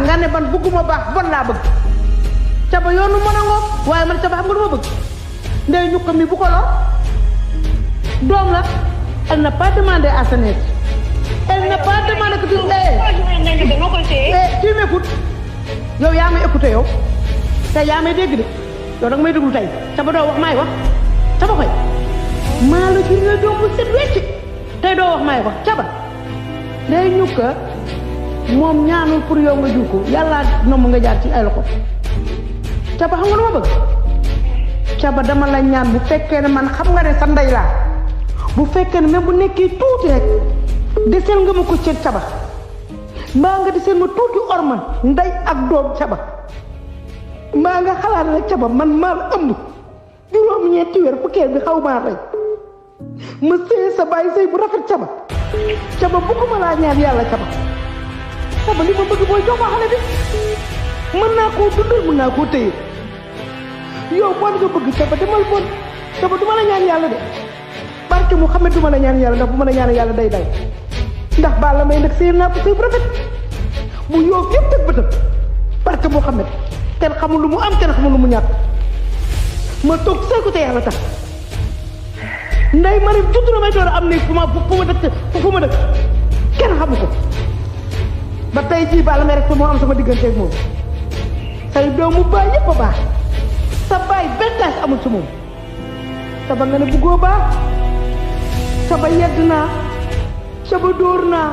nga ne ban bëgguma baax bon laa bëgg caba yoonu mën a ngoog waaye man caba xam nga duma bëgg ndey ñu ko mi bu ko lor doom la elle n'a pas demandé à se naître elle n'a pas demandé que tu m'écoutes yow yaa may écouté yow tey yaa may dégg de yow danga may déglu tey caba doo wax maay wax caba koy maa la jur la doom bu set wecc tey doo wax maay wax caba ndey ñu ko moom ñaanul pour yow nga jur ko yàlla nomm nga jaar ci ay loxo caba xam nga lu ma bëgg caba dama la ñaan bu fekkee ne man xam nga ne sa ndey laa bu fekkee ne même bu nekkee tuuti rek deseel nga ma ko ci caba mbaa nga deseel ma tuuti orman ndey ak doom caba mbaa nga xalaat rek caba man maa la ëmb juróom-ñeenti weer fukkeel bi xaw maa rey ma sëy sa bàyyi sëy bu rafet caba caba bëgguma laa ñaan yàlla caba li ma bëgg mooy jox ma xale bi mën naa koo dundal mën naa koo téye yow bon nga bëgg caba demal bon caba du ma la ñaan yàlla de barke mu xame du ma la ñaan yàlla ndax bu ma la ñaan yàlla day day ndax baal la may nag sëy naa ko sëy bu rafet bu yow yëpp teg bëtam barke mu xame kenn xamul lu mu am kenn xamul lu mu ñàkk ma toog sëy ko te yàlla tax nday ma ne judd na may door a am ne fu ma dëkk kenn xamu ko ba tey jii baal may rek moo am sama digganteeg moom say doomu baay yëpp a baax sa baay benn amul ci moom saba nga ne buggoo baax saba yedd naa saba dóor naa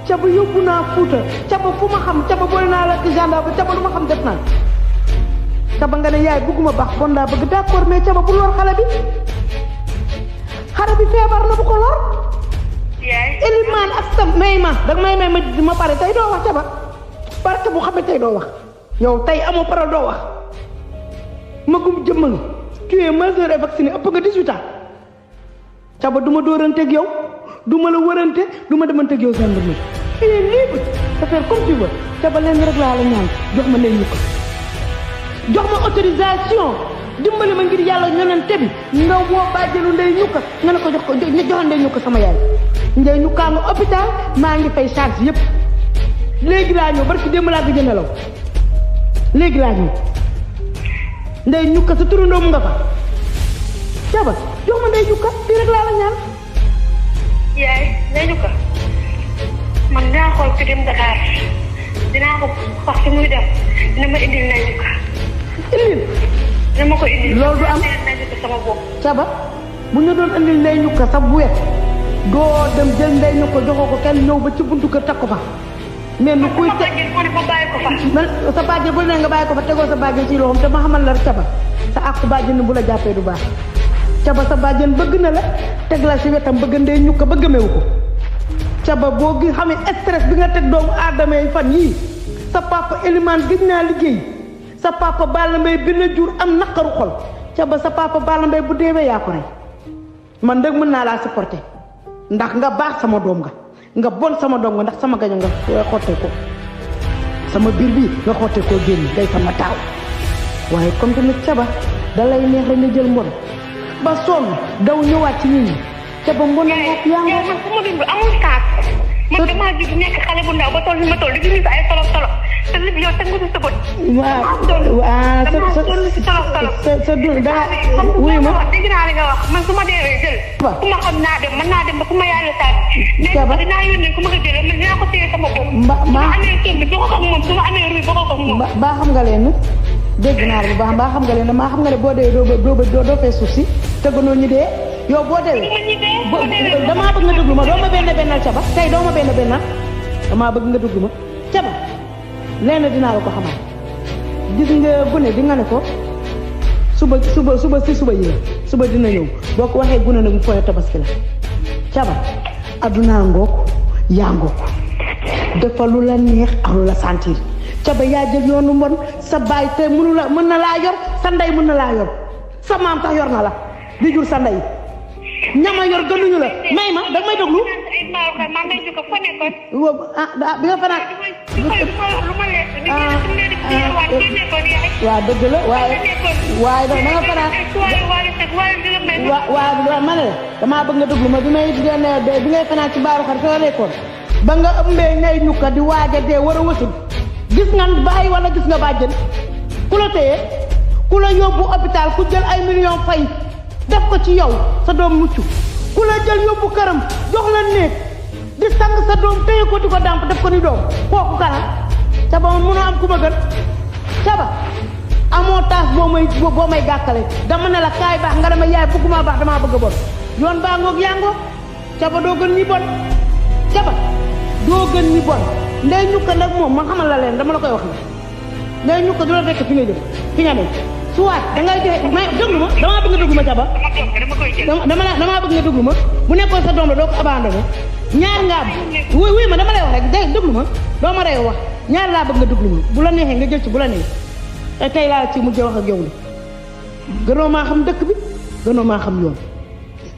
saba yóbbu naa fuuta saba fu ma xam saba boole naa la ci gendarme saba lu ma xam def naa saba nga ne yaay bugguma baax bon laa bëgg d'accord mais saba bu lor xale bi feebar na bu ko lor Eliman ak sa may ma danga may ma pare tey doo wax caba parce que bu xam ne tey doo wax yow tey amoo parole doo wax magum jëmm nga tu es majeur et vacciné ëpp nga 18 ans caba du ma dóoranteeg yow du ma la wërante du ma demanteeg yow gendarmerie tu es libre de faire comme tu veux caba leen rek laa la ñaan jox ma leen ñu ko jox ma autorisation dimbali ma ngir yàlla ñonente bi nga woo bàjjelu ndey ñu ko nga ne ko joxoon ndey ñu ko sama yaay ndey ñu kaa nga hôpital maa ngi fay charge yëpp léegi laa ñëw barki démb laa gëj a nelaw léegi laa ñëw ndey ñu ko sa turandoo mu nga fa caba jox ma ndey ñu ko fii rek laa la ñaan yaay ndey ñu ko man dinaa xool fi dem Dakar dinaa ko wax fi muy dem dina ma indil ndey ñu ko dama ko indil loolu du am sama bopp caba bu ñu doon indil ndey ñu ko sa bu wet doo dem jël ndey ñu ko joxoo ko kenn ñëw ba ci buntu kër teg ko fa mais nu kuy te sa bàjjen bu ne nga bàyyi ko fa tegoo sa bàjjen ci loxoom te ma xamal la caba sa àqu bàjjen bu la jàppee du baax caba sa bàjjen bëgg na la teg la si wetam bëgg ndey ñu ko bëgg mewu ko caba boo gi xamee stress bi nga teg doomu aadama yi fan yii sa papa Eliman gëj naa liggéey sa papa Balla Mbaye bi na jur am naqaru xol caba sa papa Balla Mbaye bu deewee yaa ko rey man dëgg mën naa laa supporter ndax nga baax sama doom nga bon sama doom nga ndax sama gaño nga xottee ko sama biir bi nga xottee koo génn day sama taaw waaye comme tamit caba da lay neex rek nga jël mbon ba sonn daw ñëwaat ci nit ñi caba mbon a ngoog yaa ngoog man fu ma dund amul saak man damaa judd nekk xale bu ndaw ba toll ni ma toll di gis ay tolof tolof te lépp yow teg nga si sa bët sa dund daa wuyu ma dégg naa li nga wax man su ma deewee jël ku ma xam naa dem mën naa dem ba ku ma yàlla saak mais dinaa yónnee ku ma ko jëlee man dinaa ko téye sama bopp su ma amee kër bi bokk ak moom su ma amee ruy bokk ak moom baa xam nga leen dégg naa la bu baax mbaa xam nga leen maa xam nga ne boo dee doo fee suuf si te gënoo ñu dee yow boo deewee damaa bëgg nga déglu ma doo ma bennal caba tey doo ma bennal damaa bëgg nga déglu ma caba lenn dinaa la ko xamal gis nga gune di nga ne ko suba yi suba dina ñëw boo ko waxee gune nag mu fooy tabaski la caba addunaa ngoog yaa ngoog dafa lu la neex ak lu la sentir caba yaa jël yoonu mbon sa baay te mën na laa yor sa ndey mën na laa yor sa maam tax yor na la di jur sa ndey ñama yor gënuñu la may ma danga may déglu bi nga fanaan waaw dëgg la waaye da nga fanaan waaw ma ne damaa bëgg nga déglu ma bi ngay fanaan ci baaru xar fi nga lekkoon ba nga ëmbee ngay ñukka di waaja dee war a wasin gis nga bàyyi wala gis nga bàjjen ku la téye ku la yóbbu hôpital ku jël ay millions fay def ko ci yow sa doom mucc ku la jël yóbbu këram jox la néeg di sang sa doom téye ko di ko dàmp def ko ni doom kooku kana Caba ma mënoo am ku ma gën Caba amoo taas boo may gàkkale dama ne la kaay baax nga dama yaay bëgguma baax damaa bëgg a bon yoon baa ngoog yaa ngoog Caba doo gën ñi bon Caba doo gën ñi bon ndey ñu ko nag moom man xamal la leen dama la koy wax ni ndey ñu ko du la fekk fi nga jëm fi nga dem soit dangay dee may déglu ma damaa bëgg nga déglu ma Caba damaa bëgg nga déglu ma bu nekkoon sa doom la doo ko abandonné ñaar nga am wuy ma dama lay wax rek day déglu ma doo ma rey wax ñaar laa bëgg nga déglu ma bu la neexee nga jël ci bu la neexee te tey laa ci mujjee wax ak yow li gënoo maa xam dëkk bi gënoo maa xam yoon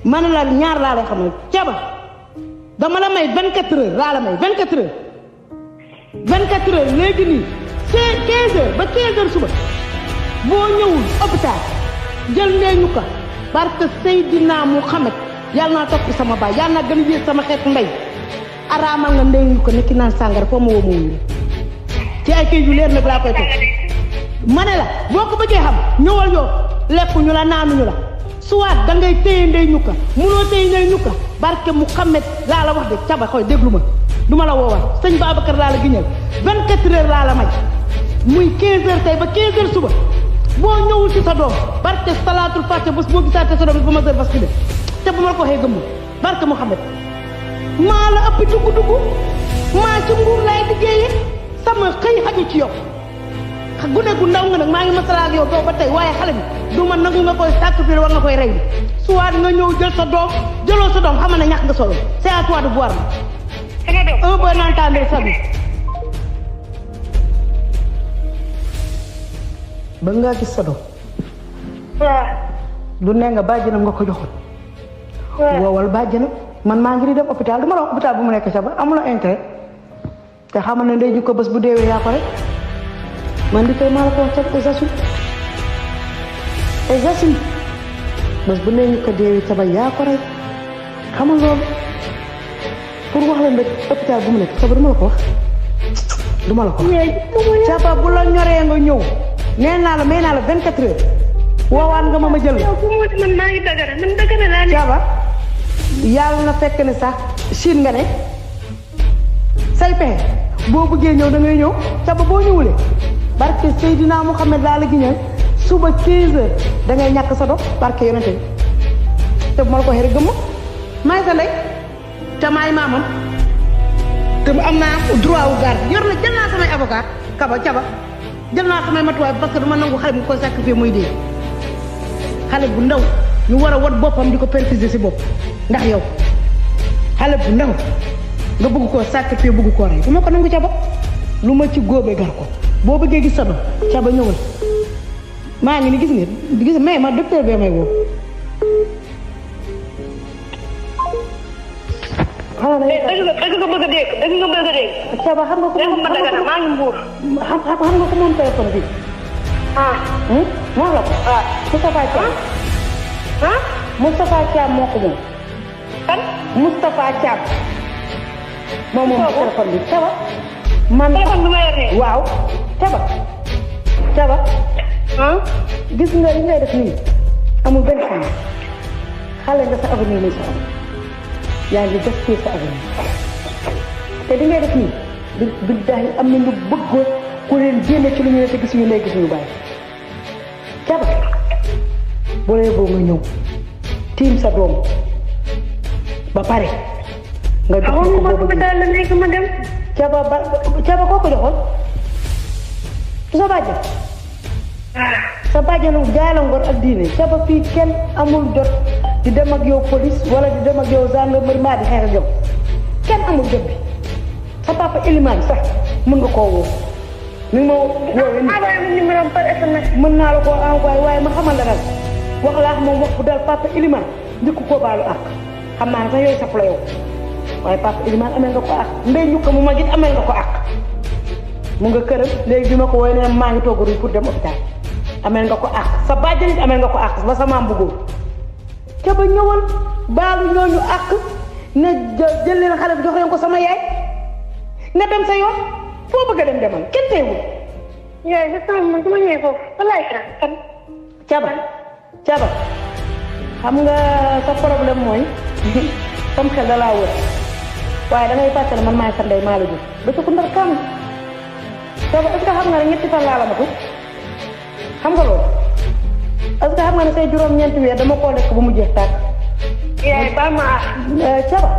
man la ñaar laa lay xam ne Caba dama la may 24 heures laa la may 24 heures 24 heures léegi nii c'est 15 heures ba 15 heures suba boo ñëwul hôpital jël ndey ñu ko parce que Seydina Muhammad yàlla naa topp sama baay yàlla naa gën a yéeg sama xeetu ndey araamal nga ndey ñu ko nekki naan sàngara foo ma woo ma wuyu ci ay kay yu leer nag laa koy topp ma ne la boo ko bëggee xam ñëwal yow lekkuñu la naanuñu la soit da ngay téye ndey ñu ko munoo téye ndey ñu ko barke Muhammad laa la wax de Caba xoy déglu ma du ma la woowaat sëñ Babacar laa la giñal 24 heures laa la may muy 15 heures tey ba 15 heures suba boo ñëwul ci sa doom barke salaatul fàtte bés boo gisaate sa doom ba ma sër bas ki de te bu ma la ko waxee gëmm barke Muhammad maa la ëpp dugg maa ci nguur lay liggéeyee sama xëy xaju ci yow gune gu ndaw nga nag maa ngi masala ak yow doo ba tey waaye xale bi du ma nangu nga koy sacrifier war nga koy rey soit nga ñëw jël sa doom jëloo sa doom xam ne ñàkk nga solo c'est à toi de voir ma un bon entendeur sabi ba nga gis sa doom du ne nga bàjjanam nga ko joxoon woowal bàjjanam man maa ngi di dem hôpital du ma la wax hôpital bu mu nekk Caba amuloo intérêt te xamal ne ndey ju ko bés bu deewee yaa ko rek man di koy maa la ko wax ca exasum bés bu ndey ñu ko deewee Caba yaa ko rek xamal loolu pour wax la ndek hôpital bu mu nekk Caba du ma la ko wax du ma la ko wax Caba bu la ñoree nga ñëw nee naa la may naa la 24 heures woowaan nga ma jël man maa ngi dagara man dagara laa ne Caba yàlla na fekk ne sax Chine nga ne say pexe boo bëggee ñëw da ngay ñëw Caba boo ñëwulee barke Seydina Muhammad laa la giñal suba 15 heures da ngay ñàkk sa doom barke yonente bi te bu ma la ko waxee rek gëmm maay sa ndey te maay maamam te am naa droit wu garde yor na jël naa samay avocat Caba jël naa samay matuwaay parce que dama nangu xale bu koy sacrifier muy dee xale bu ndaw ñu war a wat boppam di ko perfuser si bopp ndax yow xale bu ndaw nga bëgg koo sacrifier bëgg koo rey bu ma ko nangu Caba lu ma ci góobee gar ko boo bëggee gis sa doom Caba ñëwal maa ngi ni gis mais ma docteur bee may woo xanaa dëgg nga bëgg a dégg Caba xam nga ko ma dagana maa ngi mbuur xam nga ko moom téléphone bi wax la ko Moustapha Thiam Moustapha Thiam moo ko moom kan Moustapha Thiam moom téléphone bi Caba man téléphone bi ma yor nii waaw Caba gis nga li ngay def nii amul benn sens xale nga sa avenir muy sa am yaa ngi gaspiller sa avenir te li ngay def nii billahi am na ñu bëgg ku leen génne ci lu ñu ne te gisuñu ndey gisuñu bàyyi Caba boo lee boo nga ñëw tiim sa doom ba pare nga jox ko boobu daal la nekk ma dem Caba koo ko joxoon du sa bàjjan sa bàjjanu jaala ngor ak diine Caba fii kenn amul jot di dem ak yow police wala di dem ak yow gendarmerie maa di xeex ak yow kenn amul jot bi sa papa Elimane sax mën nga koo woo mi ngi ma woowee nii numéro par SMS mën naa la koo envoyé waaye ma xamal la nag wax laa moom wax bu dal papa Elimane njëkk koo baalu ak xam naa ne sax yooyu saf la yow waaye papa Elimane amee nga ko ak ndey ñu ko mu mag it amee nga ko ak mu nga këram léegi bi ma ko woowee ne maa ngi togg pour dem hôpital amee nga ko ak sa bàjjan it amee nga ko ak ba sa maam bu góor Caba ñëwal baalu ñooñu ak ne jël leen xale bi jox leen ko sama yaay nga dem sa yoon foo bëgg a dem demal kenn teewul. yaay sa sama man su ma ñëwee foofu fa laay kan. Caba xam nga sa problème mooy sam xel da laa wër waaye da ngay fàttali man maay sa ndey maa la jur ba ci ku ndar kam Caba est-ce que xam nga ne ñetti fan laa la matu xam nga loolu est-ce que xam nga ne say juróom-ñeenti weer dama koo lekk ba mu jeex tàkk. yaay ba ma Caba